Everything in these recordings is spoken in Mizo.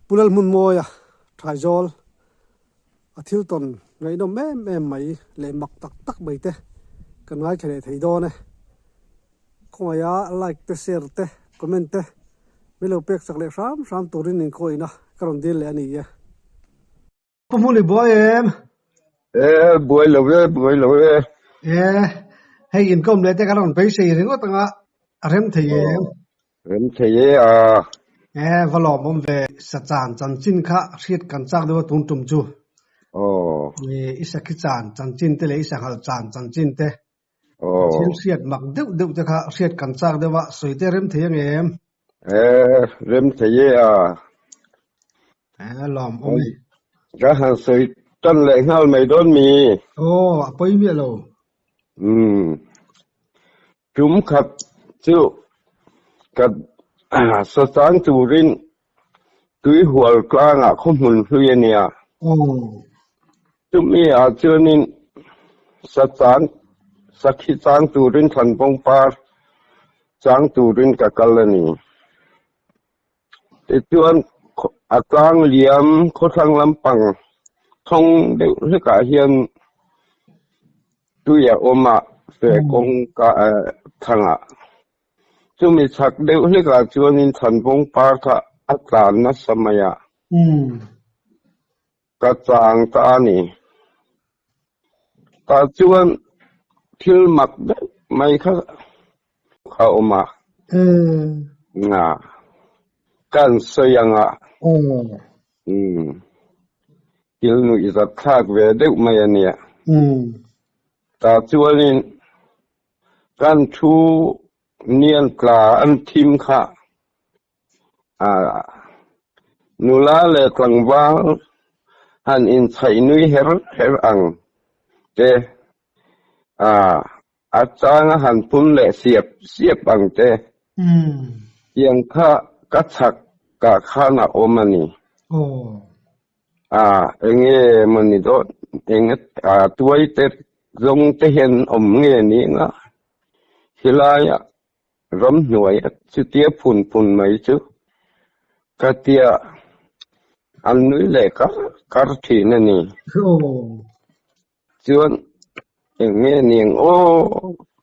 Pu Lalhmunmawia Thaizawl a thil tawn ngaihnawm em em mai leh mak tak tak mai te kan ngaithla leh thei dawn e. Khawngaih a like te share te comment te min lo pek chak leh hram hram turin inkhawihna ka rawn dil leh a ni e. Pu Hmuni buai em? E, buai lo e, buai lo e. E, hei inkawm leh te kan rawn beisei ringawt anga a rem thei em? Rem thei e a. E, va lawmawm ve, sachan chanchin kha hriat kan chak deuh a tun tum chu. Aw. E, i sakhi chan chanchin te leh i sanghal chan chanchin te. Aw. Thil hriat mak deuh deuh te kha hriat kan chak deuh a, sawi te rem thei ang em? E, rem thei e a. E, lawmawm e. Ka han sawi tan leh nghal mai dawn mi. Aw, a pawi miah lo. Umm. Tum khat chu ka sachang turin Tuihual tlangah khaw hmun hlui a nia. Chumi ah chuanin sachang sakhi chang turin Thlanbawng par chang turin ka kal a ni. Tichuan a tlang liam khawthlang lampang thawng deuh hlekah hian tui a awm a, fe kawngka thangah. Chumi chhak deuh hlekah chuanin Thanbawng par kha a tlan nasa mai a. Ka chang ta a ni. Tah chuan thil mak deuh mai kha a awm a. Nga kan sawi ang a. Thil nuihzat thlak ve deuh mai a nia. Tah chuanin Kan thu nian tla an thim kha nula leh tlangval han inchhaih nui her her ang te, a changa han phun leh siap siap ang te, tiang kha ka chhak kah khan a awm a ni. Enge mawni dawt eng tuai te zawng te hian awm nge ni anga helaiah ramhnuai chutia phun phun mai chu ka tia an nui leh kar kar thin a ni. Chuan eng nge ni ang aw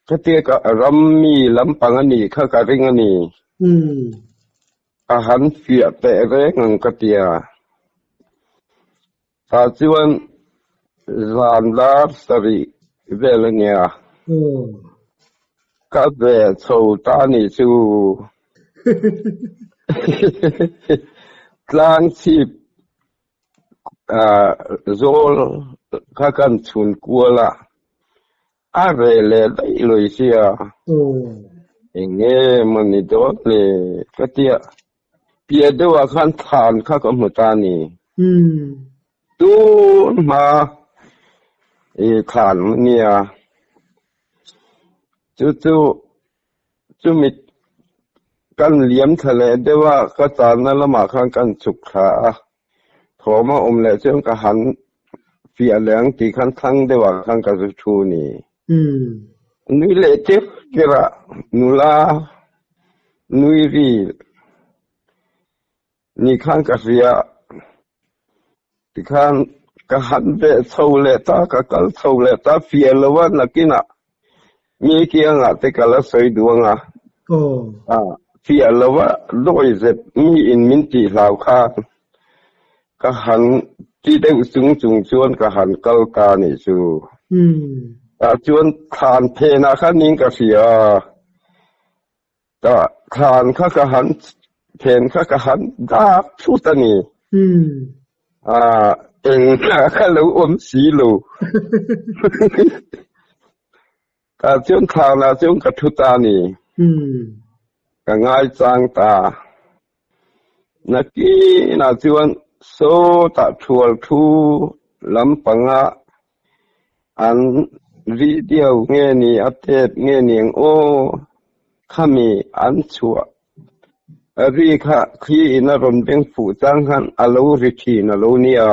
ka tia ka ram mi lampang a nih kha ka ring a ni. A han fiah teh reng ang ka tia. Tah chuan zan dar sarih vel a nia. Ka ve chho ta nih chu. Tlang chhip zawl kha kan chhun kual a, a reh leh daih lawi sia. Eng nge maw ni dawn le ka tia. Piah deuhah khan thlan kha ka hmu ta ni. Tun hma i thlan nia. Chu chu chumi kan liam thla leh deuh a, ka channa lamah khan kan chhuk thla a. Thawm a awm leh chuan ka han fiah leh ang tih khan thlang deuhah khan ka zu thu ni. Nui leh tir tir a, nula nui ri ni khan ka hria. Tikhan ka han veh chho leh ta, ka kal chho leh ta, fiah lo a nakinah mi kiangah te ka la sawi duh ang a. Fiah lo a dawi zep mi in min tih hlau khan ka han ti deuh chung chung chuan ka han kal ta nih chu. Tah chuan thlan phenah khan in ka hria. Ka thlan kha ka han phen kha ka han dak thut a ni. Ah, eng kha lo awm si lo. Tah chuan thlanah chuan ka thu ta a ni. Ka ngaichang ta. Nakinah chuan sawtah thual thu lampanga an video nge ni a tape nge ni ang aw khami an chhuah ri kha khi in a rawn beng fuh chang khan a lo ri thin a lo nia.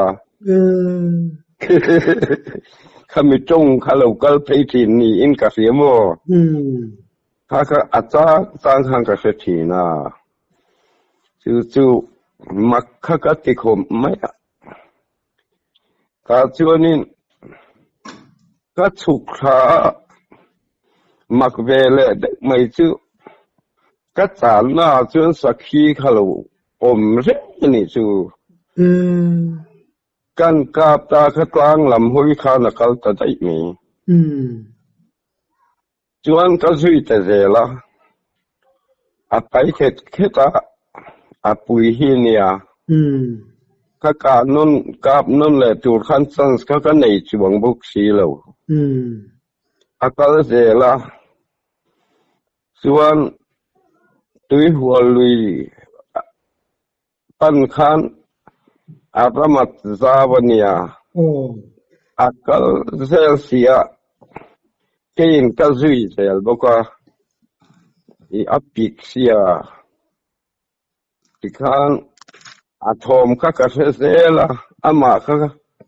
Khami tawng kha lo kal phei thin niin ka hria maw? Kha kha a chang chang khan ka hre thin a. Chu chu. Mak kha ka ti khawp mai a. Tah chuanin ka chhuk thla a, mak ve leh deuh mai chu ka channa ah chuan sakhi kha lo awm reng a nih chu. Kan kap ta kha tlang lam hawi khan a kal ta daih mai. Chuan ka zui ta zel a, a pai khet khet a, a pui hi nia. Ka kah nawn, kap nawn leh tur khan chance kha ka nei chuang bawk si lo. A kal zel a, chuan tuihual lui pan khan a ramat zau a nia. A kal zel si a, keiin ka zui zel bawk a, i a pik sia. Tikhan a thawm kha ka hre zel a, amah kha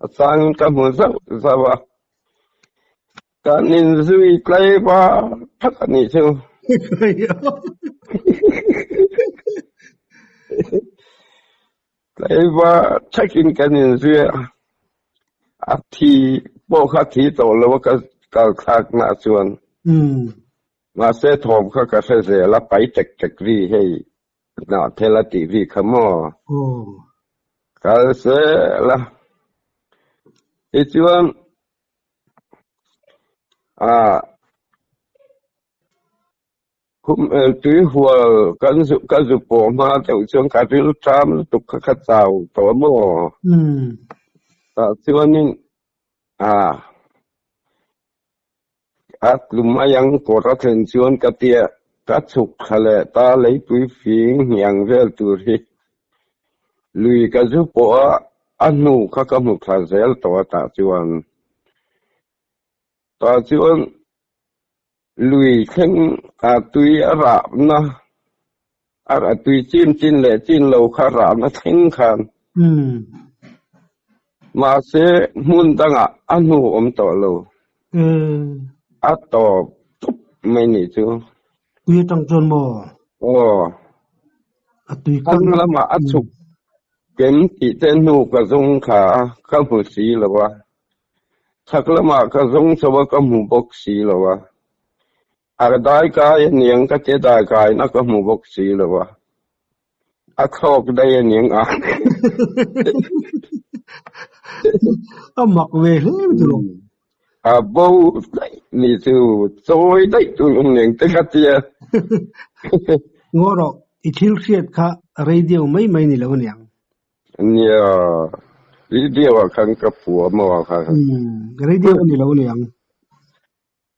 a changin ka hmu zauh zauh a. Kan inzui tlai va thak a nih chu. Tlai va thakin kan inzui a, a thi pawh kha thi tawh lo a ka kal thlakna chuan. Mahse thawm kha ka hre zel a, pai tek tek ri hei hnah thel a tih ri kha maw? Kal zel a, tichuan Khum tui hual kan zu ka zu pawh hma deuh chuan ka ril ṭam lutuk kha ka chau tawh a maw? Tah chuanin a tlum mai ang kawr a thlen chuan ka tia ka chhuk thla leh ta leipui fing hniang vel tur hi lui ka zu pawh a a hnu kha ka hmu thla zel tawh a tah chuan tah chuan lui thleng a tui a rahna a tui chin chin leh chin lo kha rahna thleng khan mahse hmun dangah a hnu awm tawh lo a tawp tup mai nih chu. Tui atang chuan maw? Aw. A tui kal. Thlang lamah a chhuk kem tih te hnu ka zawng thla a, ka hmu si lo a. Chhak lamah ka zawng chho a, ka hmu bawk si lo a. A dai kai a niang ka ti a, dai kaina ka hmu bawk si lo a. A thlawk daih a niang a. A mak ve hle mai chu. A bo daih ni chu chawi daih tur awm niang te ka tia. Ngaw rawh, i thil hriat kha radio mai mai ni lo aniang. Nia, radio ah khan ka phuah maw ah khan. Radio a ni lo aniang.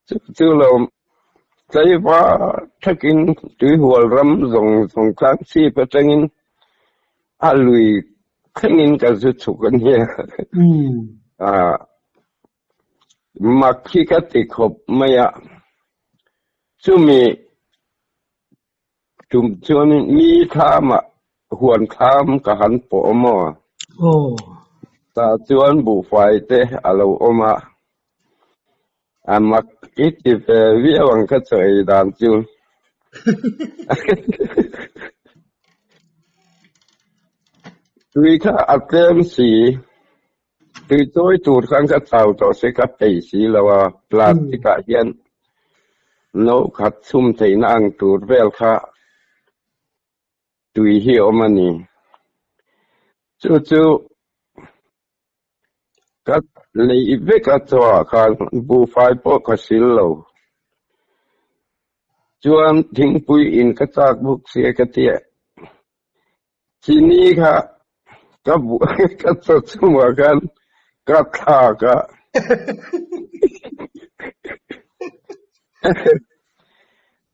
Chu chu lo tlaiva thakin tuihual ram zawng zawng tlang chhip atangin a lui thlengin ka zu chhuk a nia. Mak hi ka ti khawp mai a, chumi tum chuanin mi thlamah huan thlam ka han pawh a maw? Tah chuan buhfai te a lo awm a, a mak i ti ve viau ang ka chaw ei dan chu. Tui kha a tlem si. Tui chawi tur khan ka chau tawh se ka peih si lo a, plastic ah hian no khat chhum theihna ang tur vel kha tui hi a awm a ni. Chu chu ka leih vek a chaw ah khan buhfai pawh ka sil lo. Chuan thingpui in ka chak bawk sia ka tia. Chini kha ka ka chaw chungah khan ka thlak a.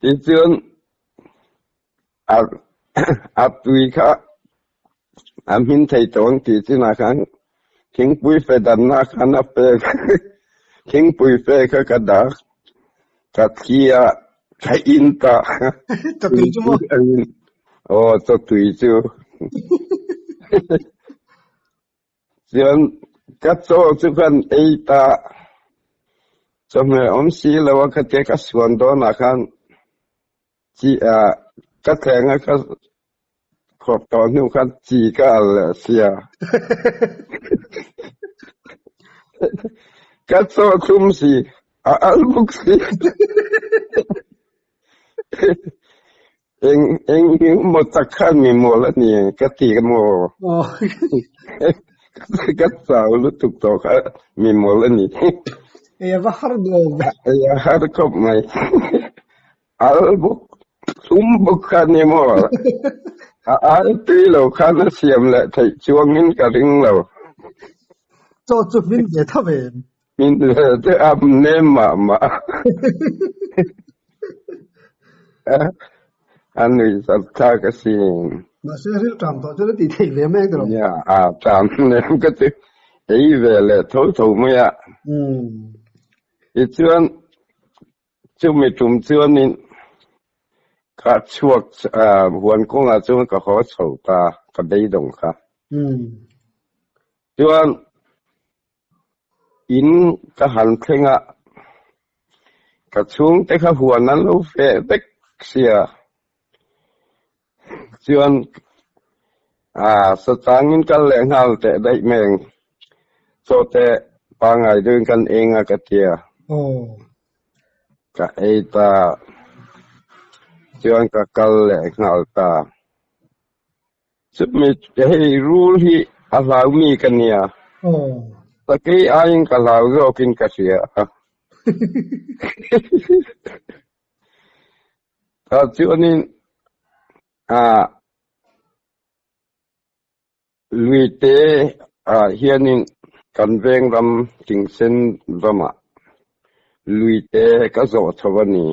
Tichuan a a tui kha a hmin thei tawh ang tih chinah khan thingpui fe danna khan a pek thingpui fe kha ka dah ka thli a. Ka in ta. Chawtui chu maw? Aw, chawtui chu. Chuan ka chaw chu kan ei ta. Chawhmeh awm si lo a khatia ka suan dawnah khan chi ah ka thleng a ka. Khawp tawh hnu khan chi ka al leh sia. Ka chaw thlum si, a al bawk si. Eng eng emaw tak khan mi mawl a ni ka ti maw? Ka chau lutuk tawh kha mi mawl a ni. Ei a va har duh ve. Ei a har khawp mai. Al bawk thlum bawk kha ni maw? A al tui lo khan a siam leh theih chuangin ka ring lo. Chaw chu hmin ve tha ve em? Hmin ve te a nem mah mah. A nui zat thlak asin. Mahse ril ṭam tawh chuan a tih theih ve mek rawh. Nia, a ṭam nem ka ti ei ve leh tho tho mai a. Tichuan chumi tum chuanin ka chhuak huan kawngah chuan ka haw chho ta, ka beidawng kha. Chuan In ka han thleng a, ka chhungte kha huan an lo feh vek sia. Chuan ah sachangin kal leh nghal teh daih meng chawte pangngai deuhin kan eng a ka tia. Ka ei ta, chuan ka kal leh nghal ta. Chumi hei rul hi a hlau mi ka nia. Sakei aiin ka hlau zawkin ka hria. Tah chuanin ah Luite ah hianin kan veng ram Tingsen ramah Luite ka zawh chho a ni.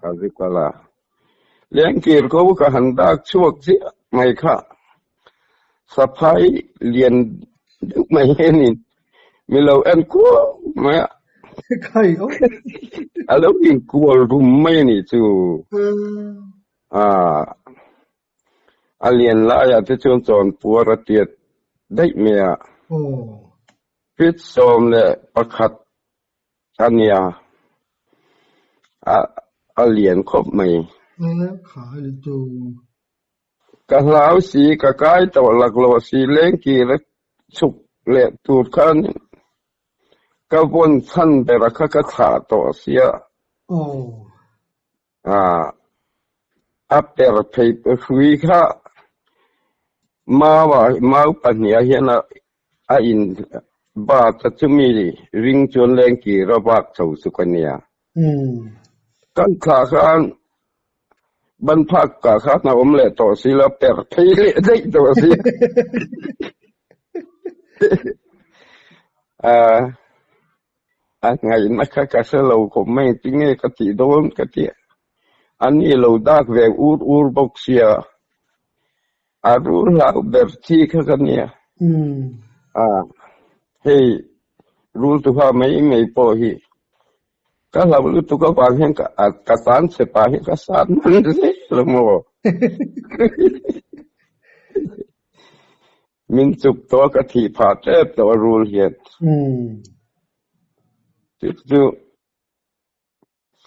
Ka zu kal a. Lengkir ko ka han dak chhuak chiah mai kha. Saphai lian deuh mai hianin mi lo en kuau mai a. A lo inkual rum mai a nih chu. A lian laiah te chuan chawn puar a tiat daih mai a. Feet 11 A nia, a lian khawp mai. Ka hlau si, ka kai tawh laklawh si lengkir a chhuk leh tur khan ka vawn chhan ber a kha ka thlah tawh sia. A per phei hrui kha mau ah mau pahnih ah hian a in bat a chumi ring chuan lengkir a vak chho chu ka nia. Kan thlah khan ban phak kah khan a awm leh tawh si lo per phei leh daih tawh si. A ngaihna kha ka hre lo khawp mai tinge ka tih dawn ka ti a, a ni lo dak ve ur ur bawk sia, a rul hlau ber chi kha ka nia. A, hei rul tuha mai mai pawh hi ka hlau lutuk avang hian ka ka tan che pah hi ka sat man zel lo maw. Min chuk tawh a ka thih phah tep tawh a rul hian. Chu chu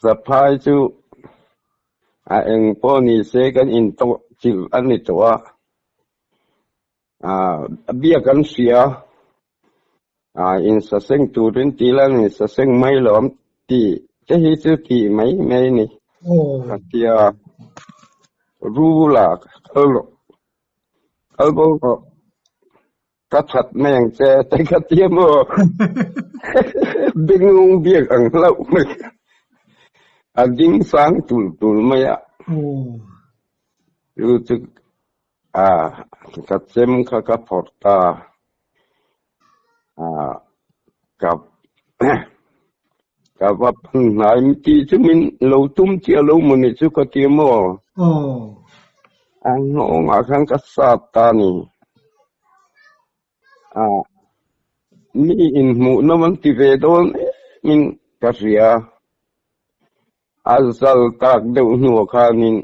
saphai chu a eng pawh ni se kan in tawh chilh a ni tawh a, a biak an hria a insaseng turin ti la an insaseng mai lo am tih te hi chu tih mai mai a ni. A tia rul ah kal rawh. Kal bo rawh. Ka that mai ang che te ka ti a maw? Binglung biak ang hlauh mai. A ding sang tul tul mai a. Chu chu a ka chem kha ka phawrh ta. A ka ka va pan hnai tih chu min lo tum chiah lo maw ni chu ka ti maw? A nghawngah khan ka sat ta a ni. A mi inhmuh nawm an ti ve dawn em in ka hria. A zal tak deuh hnuah khanin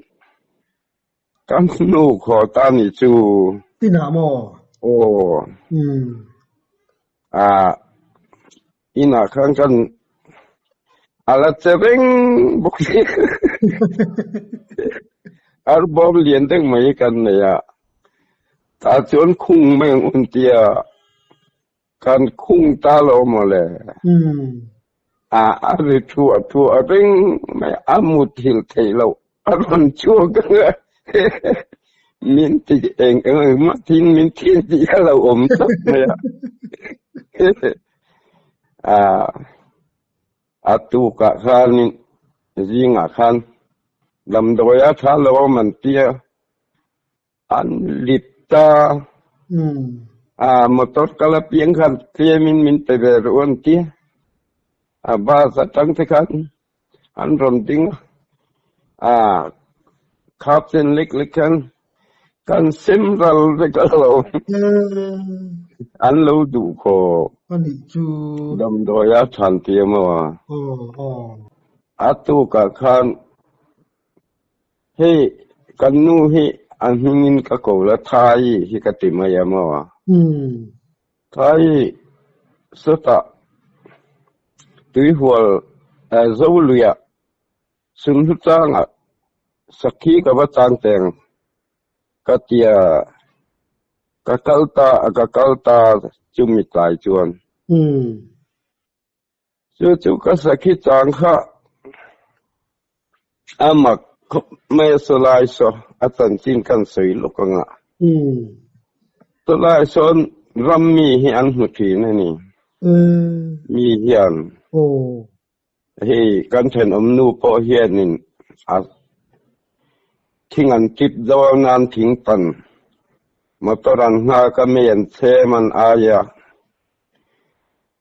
Ka hnu khaw ta ni chu. Inah maw? Aw. Ah, inah khan kan a la che reng bawk si. Arbawm lian deuh mai kan nei a, tah chuan khung mai ang un tia kan khung ta lo mawle. A a ri thuah thuah reng mai a, a muthilh theih loh a rawn chhuak ang a, min ti eng eng engmah thin min thin tih a lo awm tlat mai a. A A tukah khanin zingah khan damdawi a tha lo awm an tia, an lit ta. A motor kal apiang khan tlemin min pe ve rawh an tia, a bus atang te khan an rawn ding a, a khap chen lek lek khan Kan sem ral vek a lo. An lo duh khawp. A nih chu. Damdawi a than tir maw a? Aw aw. A tukah khan hei kan nu hi a hmingin ka ko la Thai hi ka ti mai a maw a? Thai sawtah tuihual Zoluiah Sunhlu changah sakhi ka va chang teng ka tia ka kal ta ka kal ta chumi tlai chuan. Chu chu ka sakhi chang kha a mak khawp mai a sawlai saw a chanchin kan sawi lawk anga. Sawlai sawn ram mi hi an hmu thin a ni. Mi hian. Hei kan thenawm nu pawh hianin a thing an tip dawn nan thing pan motor an nghak a mei an chhem an ai a,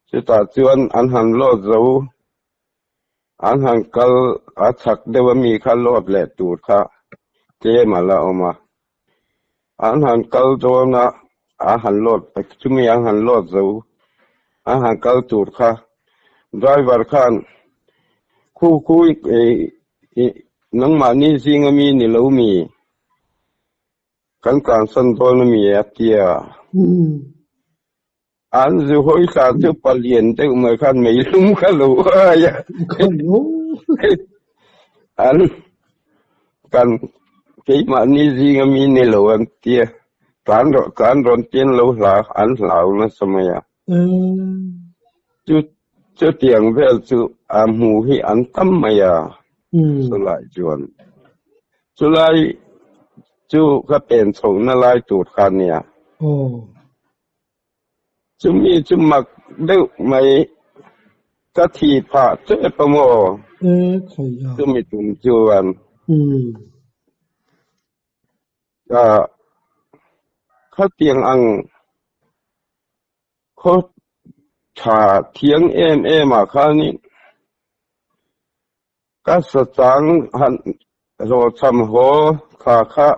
chutah chuan an han load zo an han kal a chhak deuh ami kha load leh tur kha tlem a la awm a, an han kal dawn a a han load chumi an han load zo an han kal tur kha driver khan khu khu nangmahni zinga mi ni lo mi kan tlansan dawn ami a tia. An zu hawi thla chu palian deuh mai khan meilum kha lo ai a. An kan keimahni zinga mi ni lo an tia tlan rawh tlan rawn tian lo hla an hlau nasa mai a. Chu chutiang vel chu a hmu hi an tam mai a chulai chuan. Chulai chu ka pen chhohna lai tur kha nia. Chumi chu mak deuh mai ka thi phah tep a maw? Chumi tum chuan khatiang ang khaw tha thiang em em ah khanin Ka sachang han hlawhchham haw kha kha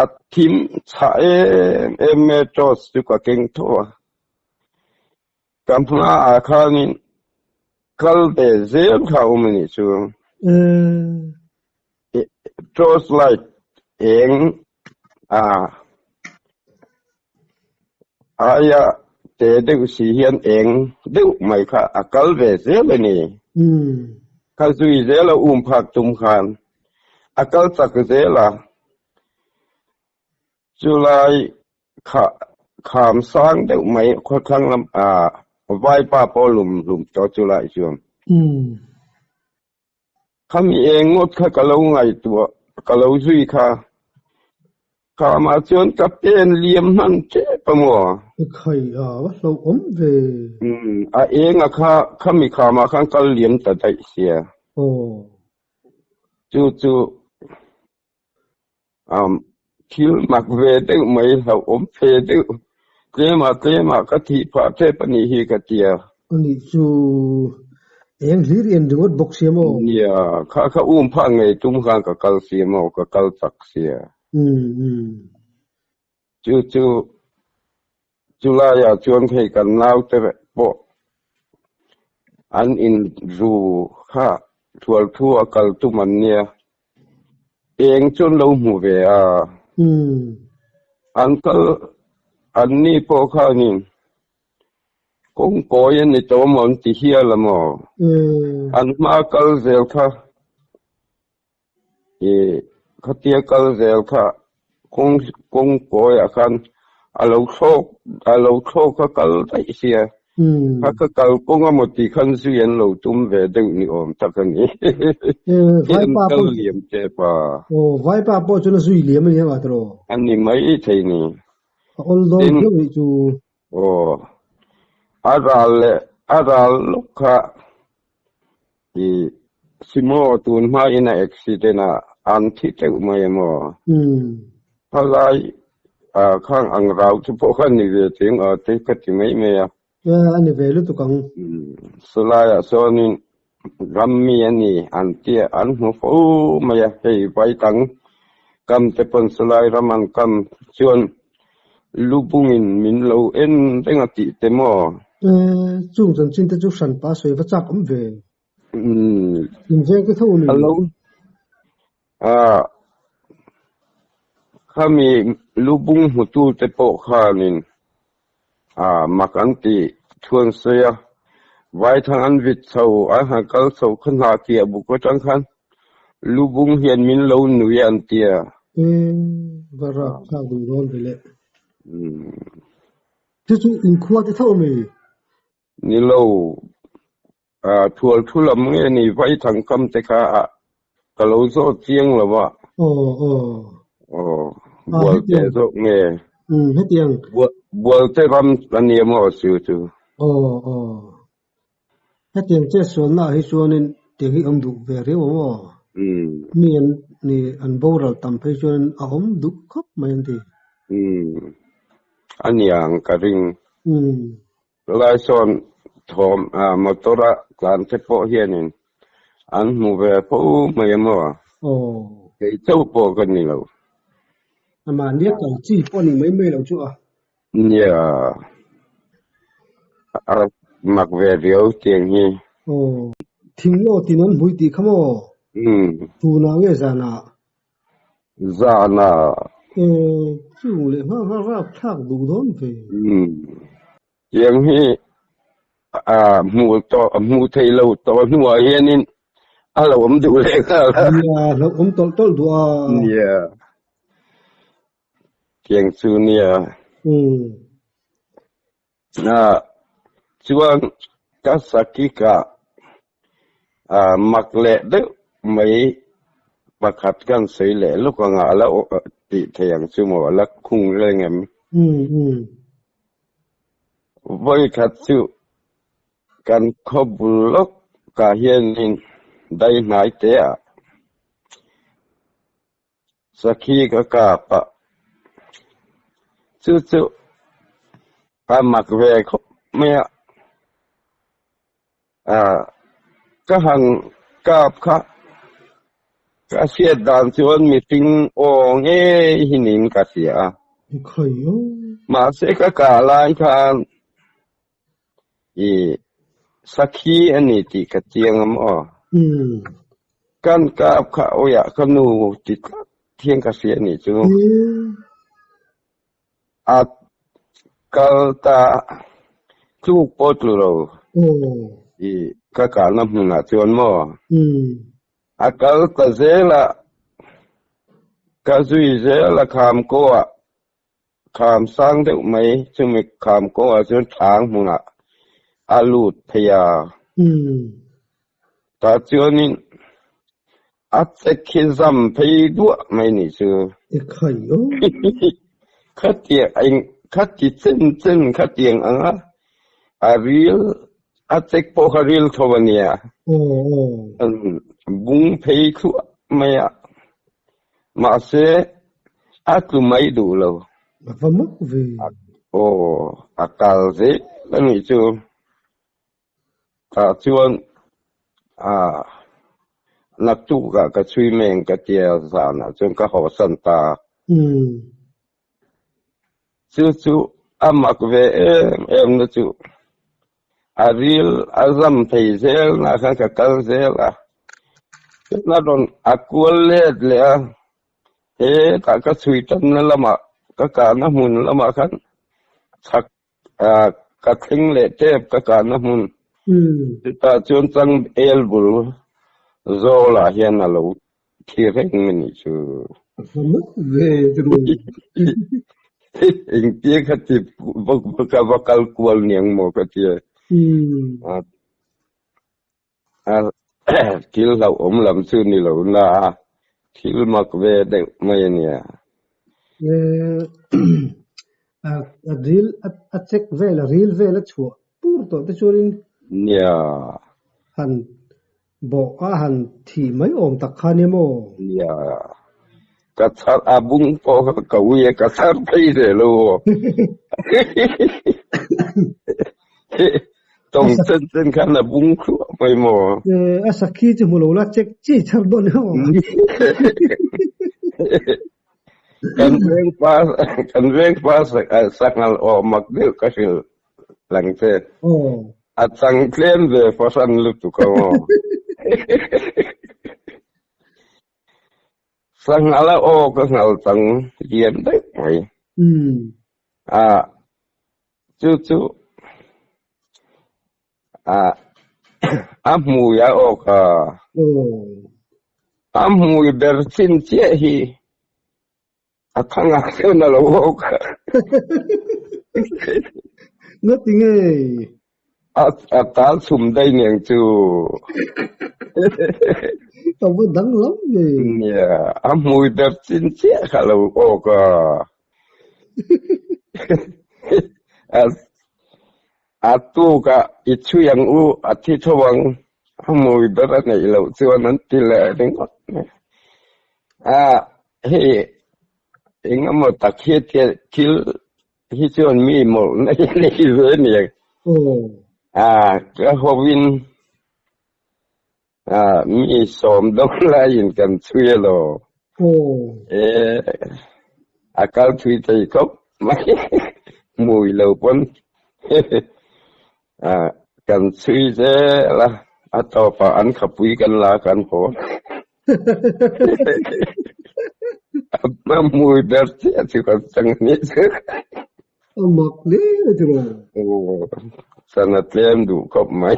a thim chhah em em mai a torch chu ka keng tho a. Ka hmaah khanin kal ve zel kha a awm a nih chu. Torch light eng a aia te deuh si hian eng deuh mai kha a kal ve zel a ni. Kha zui zel a um phak tum khan a kal chak zel a, chulai kha kham sang deuh mai khawthlang lam ah vaipa pawh lum hlum tawh chulai chuan. Khami eng ngawt kha ka lo ngaihtuah, ka lo zui kha. Khamah chuan ka pen liam hman tep a maw? Khai a va hlauhawm ve. Umm, a eng a kha, khami khamah khan kal liam ta daih sia. Aw. Chu chu um, thil mak ve deuh mai, hlauhawm fe deuh, tlemah tlemah ka thih phah tep a nih hi ka tia. A nih chu eng hlir en ringawt bawk sia maw? Nia, kha kha um phah ngei tum khan ka kal sia maw, ka kal chak sia. Um, um. Chu chu chulaiah chuan hei kan naute pawh an inru kha thualthu a kal tum an nia. Eng chu an lo hmu ve a. An kal an ni pawh khanin kawngkawi a ni tawh maw an ti hial a maw? An hma kal zel kha. Khatia kal zel kha kawng kawng kawiah khan a lo thlawk a lo thlawk a kal daih sia. Kha ka kal kawng a maw tih khan zui an lo tum ve deuh ni awm tak a ni. An kal liam tep a. Aw vaipa pawh chuan a zui liam a ni ang a tiraw? A ni mai thei ni. A awl dawn viau nih chu. Aw a ral leh a ral lawk kha I Simo tun hma in a accident a an thi teuh mai em aw? Khalai khang ang rau chu pawh kha ni ve cheng aw te ka ti mai mai a. A ni ve lutuk ang. Chulaiah chuanin ram mi a ni an tia an hmu fo mai a, hei vaitang kam te pawn chulai ram an kam chuan Lubungin min lo en reng a tih te maw? Chung chanchin te chu hran pa sawi va chak awm ve. In veng te tho a mi? Hello. Khami lubung hmutu te pawh khanin mak an ti thuan sawi a, vaithang an vit chho an han kal chho kha hna kiah buk atang khan Lubung hian min lo nui an tia. Va rap thlak duh dawn ve le. Chu chu inkhua te tho a mi? Ni lo, thual thu lam nge ni vaithang kam te kha a ka lo zawt chiang lo a. Aw aw. Aw, bual te zawk nge. Hetiang. Bual te ram a nia maw chu chu. Aw aw. Hetiang che sualnaah hi chuanin tiang hi awm duh ve riau ang aw. Mi an ni an boral tam phei chuan a awm duh khawp mai an ti. A niang ka ring. Lai sawn thawm motor a tlan te pawh hianin an hmu ve fo mai a maw? Kei chauh pawh ka ni lo. Mahnia kal chi pawh a ni mai mai lo chu a. Nia, a mak ve riau tiang hi. Aw, thinglaw tin an hmui tih kha maw? Tunah nge zanah? Zanah. Aw, chung leh nghal kha rapthlak duh dawn ve. Tiang hi hmuh tawh hmuh theih loh tawh hnuah hianin a lo awm duh leh nghal a. Nia, hlauh awm tawlh tawlh duh a. Nia. Tiang chu nia. Chuan ka sakika mak leh deuh mai pakhat kan sawi leh lawk anga a la tih theih ang chu maw a la khung reng em? Vawikhat chu kan khaw bul lawk ah hianin dai hnai te ah Sakhi ka kap a, chu chu a mak ve khawp mai a, ah ka han kap kha ka hriat dan chuan mihring aw ngei hi niin ka hria a, mahse ka kah lai khan I sakhi a ni tih ka chiang a maw? Kan kap kha awiah ka nu ti tlat hian ka hria a nih chu. A kal ta tluk pawh tlu lo. I ka kahna hmunah chuan maw? A kal ta zel a, ka zui zel a kham kawh ah. Kham sang deuh mai chumi kham kawngah chuan thlang hmunah a lut phei a. Tah chuanin a chek hi zam phei duah mai nih chu. Khatiang eng khati chen chen khatiang anga a ril a chek pawh kha ril tho a nia. Bung phei thluah mai a. Mahse, a tlu mai duh lo. A va mak ve. Aw, a kal zel a nih chu. Tah chuan ah naktukah ka chhui meng ka tia zanah chuan ka hawsan ta. Chu chu a mak ve em em na chu a ril a zam thei zel na khan ka kal zel a, chutna rawn a kual let leh a, hetah ka chhui tanna lamah ka kahna hmun lamah khan chhak ka thleng leh tep ka kahna hmun chutah chuan chang el bul zawlah hian a lo. thi reng a nih chu. A va mak ve tiraw. Engtia kha ti ka va kal kual niang maw ka ti a. Thil hlauhawm lam chu ni lo na a, thil mak ve deuh mai a nia. A ril a check vel a ril vel a chhuah pur tawh te chuanin Nia. Han bawh a han thih mai awm tak kha nia maw? Nia. Ka chhar a bung pawh kha ka ui a ka chhar phei ve lo aw. Tawng chen chen khan a bung thluah mai maw? A sakhi chu hmu lo la check chi chhar dawn nia maw? Kan veng pa kan veng pa sanghal aw mak deuh ka hrilh lang che. A chang tlem ve fahran lutuk ang aw. Sanghal a aw ka nghal chang lian daih mai. A chu chu a hmui a aw ka. A hmui ber chin chiah hi A thang ah chuan a lo awk a. Ngati nge? A tal chhum daih niang chu. Ka va danglam ve. Nia, a hmui ber chin chiah kha a lo awk a. A tukah i chhui ang u, a thi tho ang, a hmui ber a neih loh chuan an ti leh ringawt mai. A hei eng emaw tak hi thil hi chuan mi mawlhna hi a nei ve a ni. A ka hawin mi sawm dawng laiin kan chhui elaw. E a kal thui thei khawp mai hmui lo pawn kan chhui zel a, a tawpah an khapui kan la kan haw. A hmui ber chiah chu kan chang a nih chu. A mak hle a ti rawh. Sana tlem duh khawp mai.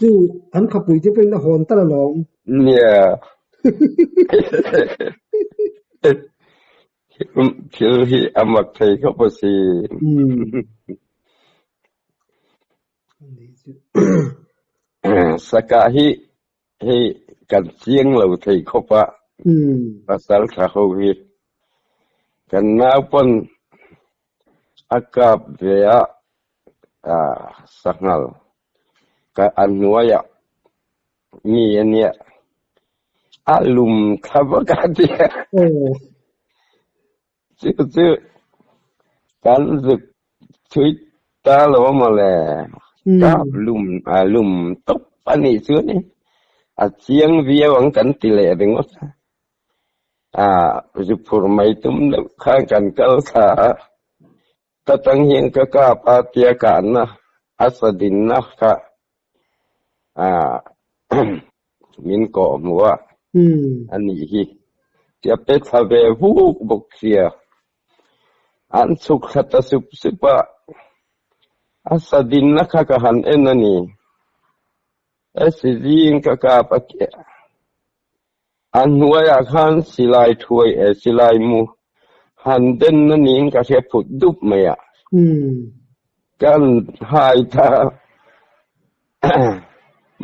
Chu an khapui te pawhin a hawn tal alawm. Nia. Thil hi a mak thei khawp asin. Saka hi Hei kan chiang lo thei khawp a, pasal tha ho hi kan nau pawn a kap ve a, sanghal ka a hnuaiah mi a nia, a lum thla vak a tia. Chu chu kan zuk thui ta lo maw le, kap lum a lum tawp a nih chuan in a chiang viau ang kan ti leh ringawt a, ah zuk phur mai tum deuh khan kan kal thla a, ka tang hian ka kap a tia kahna a sa dinna kha ah min kawh hmuh a a nih hi tia pe thla ve vuk bawk sia an chhuk thla ta sup sup a a sa dinna kha ka han en a ni e si zing ka kap a tia a hnuaiah khan silai thuai e silai mu han denna niin ka hria phut dup mai a kan hai ta.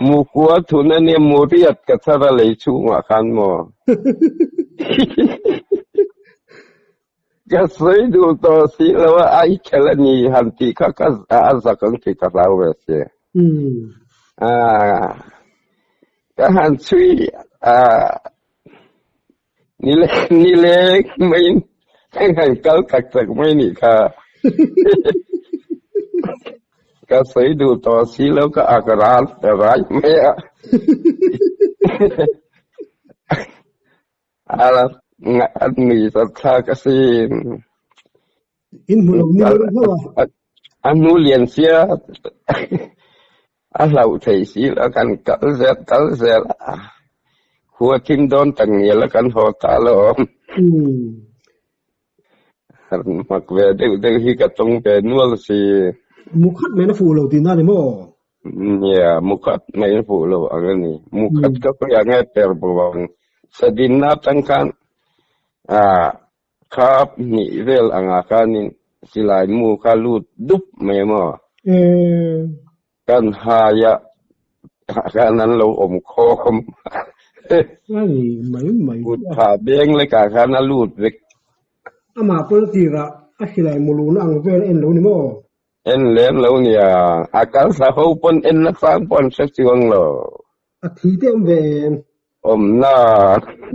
Mukua thun a nia mu riat ka chhar a lei chhungah khan maw? Ka sawi duh tawh si lo a, ai khelh a ni han tih kha ka a zak ang tih ka hlau ve si. Ka han chhui a Nileng maiin heng han kal tak tak mai nih kha. Ka sawi duh tawh si lo ka ak ral rai mai a. A a nui zat thlak asin. In hmu lo ni lo hlauh a. A hnu lian sia a hlauh theih si lo kan kal zel kal zel a. Khua thim dawn tak ngial a kan haw ta lo. Mak ve deuh deuh hi ka tawng ve nual si. Mukhat mai na fuh lo tihna ni maw? Nia, mukhat mai na fuh lo ang a ni. Mukhat ka khawiah nge per bo ang. Sadinna atang khan ah kha hnih vel angah khanin silai mu kha lut dup mai maw? Kan haia khan an lo awm khawm. Kut phah beng lekah khan a lut vek. Amah pawn tirah a silai mu luhna ang vel a en lo ni maw? En lem lo nia, a kal thla ho pawn en na chang pawh an hre chuang lo. A thi te awm ve em? Awm na.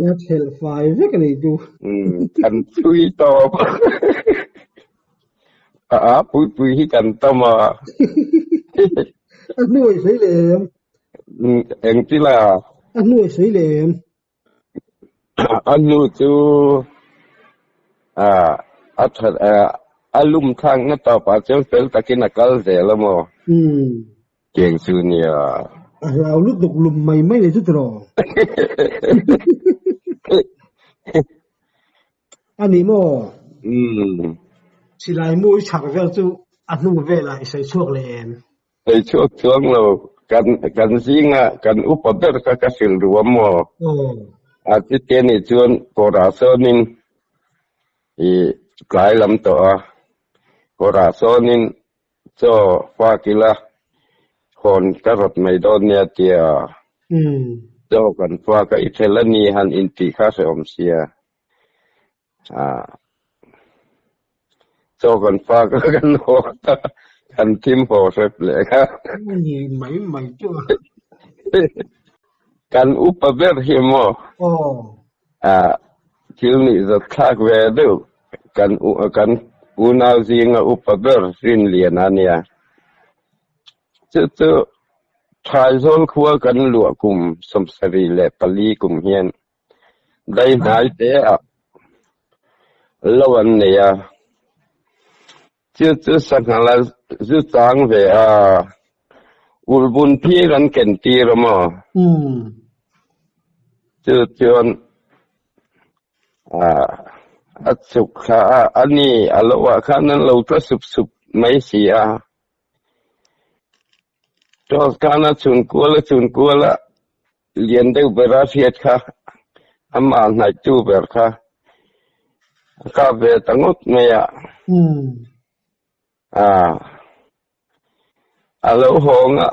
A thelh fai vek a nih chu. Umm kan chhui tawp. A a pui pui hi kan tam a. A hnuai sawi leh em? Engtila? A hnuai sawi leh em? A hnu chu a that a lum thlak na tawpah chuan fel takin a kal zel a maw? Tiang chu nia. A hlau lutuk lum mai mai leh chu tiraw? A ni maw? Silai mu i chhak vel chu a hnu velah i sawi chhuak leh em? Sawi chhuak chuang lo. Kan kan zinga kan upa ber kha ka hrilh duh a maw? A chite nih chuan kawrah sawnin i tlai lam tawh a, kawrah sawnin chaw fak ila hawn ka rawt mai dawn nia tia chaw kan fak a, i ṭhel a ni han intih kha hrehawm sia. Chaw kan fak a kan haw ta kan thim haw hrep leh kha. Ni mai mai chu a. Kan upa ber hi maw? Aw. Thil nih zat thlak ve deuh kan kan unau zinga upa ber Rinlian a nia. Chu chu Thaizawl khua kan luah kum 74 kum hian Dai hnai te ah lo an nei a, chu chu sanghal a zu chang ve a, ulhbun phir an ken tir a maw? Chu chuan a chhuk thla a, a ni a lo ah khan an lo tla sup sup mai si a. Chaw khan a chhun kual a chhun kual a. Lian deuh bera hriat kha amah hnaihtu ber kha a kap ve ta ngawt mai a. Ah, a lo hawng a,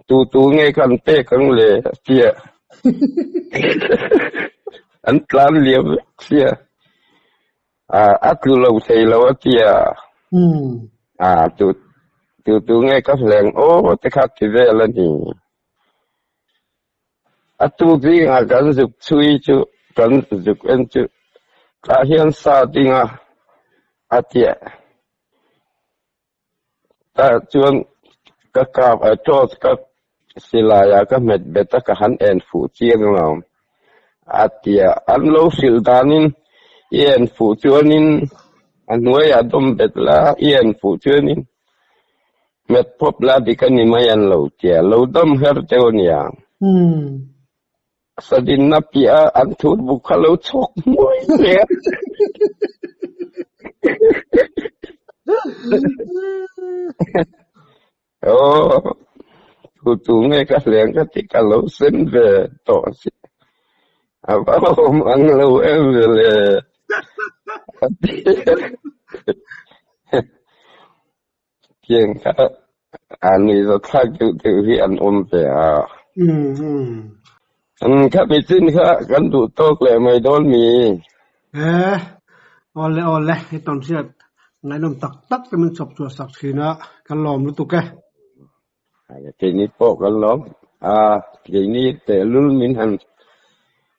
tu tu nge kha an pek ang le a tia. An tlan liam vek sia. Ah, a tlu lo thei lo a tia. Ah, tu tu tu nge ka hleng aw te kha ti vel a ni. A tu zingah kan zuk chhui chu kan zuk en chu tah hian sa dinga a tiah tah chuan ka kap a torch ka silai ah ka hmet bet a ka han en fuh chiang lo a tiah an lo hrilh danin i en fuh chuanin a hnuaiah dawm bet la i en fuh chuanin Hmet phawp la dik a ni mai an lo tia, lo dam her deuh a nia. Sadinna piah a an thur buk kha lo chhawk hmuai hle a. Aw, tu tu nge ka hleng ka ti ka lo sen ve tawh a si. A va awm ang lo em ve le. A ti. Tiang kha a ni zawthlak deuh deuh hi an awm ve a. Kha michin kha kan duh tawk leh mai dawn mi. E, awle awle, i tawn hriat ngaihnawm tak tak te min chhawp chhuah sak thin a, kan lawm lutuk e. Keini pawh kan lawm a, keini tehlul min han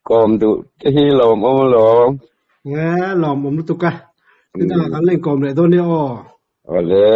kawm duh te hi lawmawm alawm. E, lawmawm lutuk e. Chutah kan la inkawm leh dawn nia aw. Awle.